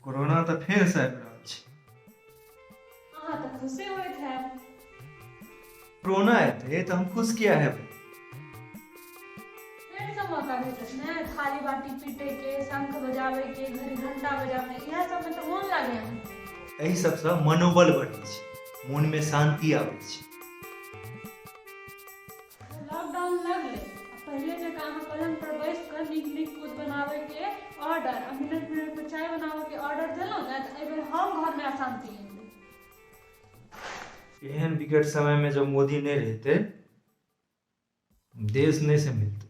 Corona तऽ फेरसँ आबि रहल छै। अहाँ तऽ खुशे होइत हैब। कोरोना एतै तऽ हम खुश किया हेबै? फेरसँ मौका भेटत ने थाली बाटी पीटैके, शंख बजाबैके, घड़ी घंटा बजाबै, इएह सबमे तऽ मोन लागैए अहाँके। एहि सबसँ मनोबल बढ़ै छै, मोनमे शान्ति आबै छै। लॉकडाउन लगलै आ पहिले जकाँ अहाँ पलङ्ग पर बैस कऽ नीक नीक किछु बनाबैके ऑर्डर आ मिनट मिनट पर चाय बनाबैके ऑर्डर देलहुँ ने, तऽ एहिबेर हम घरमे अशान्ति आनि देब। एहन विकट समयमे जब मोदी नहि रहितै, देश नहि सम्हलतै।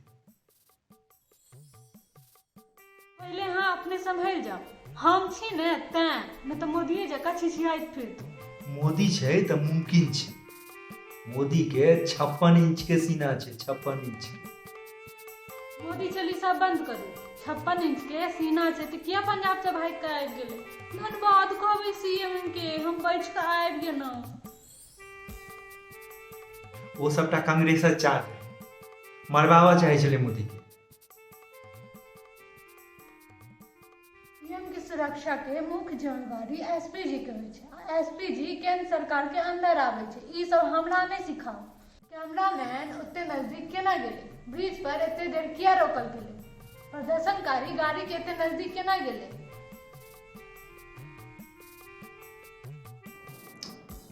पहिले अहाँ अपने सम्हलि जाउ, हम छी ने तैं, नहि तऽ मोदिये जकाँ छिछियाइत फिरतहुँ। मोदी छै तऽ मुमकिन छै। मोदीके 56 इंचके सीना छै, 56 इंचके। मोदी चालीसा बंद करू। 56 इंच के सीना छै तऽ किया पंजाब से भागि कऽ आबि गेलै? धन्यवाद कहबै सीएम के, हम बचि कऽ आबि गेलहुँ। ओ सबटा कांग्रेसक चाल रहै, मरबाबऽ चाहै छलै मोदीके। पीएम के सुरक्षा के मुख्य जिम्मेवारी एसपीजी के होइ छै आ एसपीजी केंद्र सरकार के अंदर आबै छै। ई सब हमरा नहि सिखाउ। कैमरामैन ओते नजदीक केना गेलै? ब्रिज पर एते देर किया रोकल गेलै? प्रदर्शनकारी गाड़ी के एते नजदीक केना गेलै?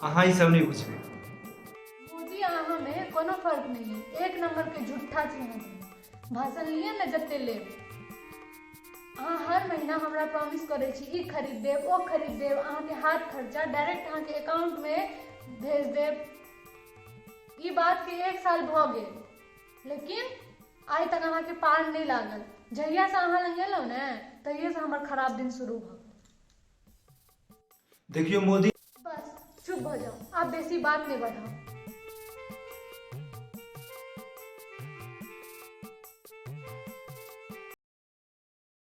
अहाँ ई सब नहि बुझबै। मोदी अहाँ में कोनो फर्क नहीं है, एक नंबर के झूठा छी अहाँ दुनू। भाषण लिए ने जते लेब। अहाँ हर महीना हमरा प्रॉमिस करै छी, ई खरीद देब, ओ खरीद देब, अहाँके हाथ खर्चा डायरेक्ट अहाँके अकाउंट में भेज देब। ई बात के 1 साल भऽ गेल, लेकिन आइ तक अहाँके पार नहि लागल। जहियासँ अहाँ लग एलहुँ ने, तहिएसँ हमर खराब दिन शुरू भऽ गेल। देखियौ मोदी। बस चुप भऽ जाउ, आब बेसी बात नहि बढ़ाउ।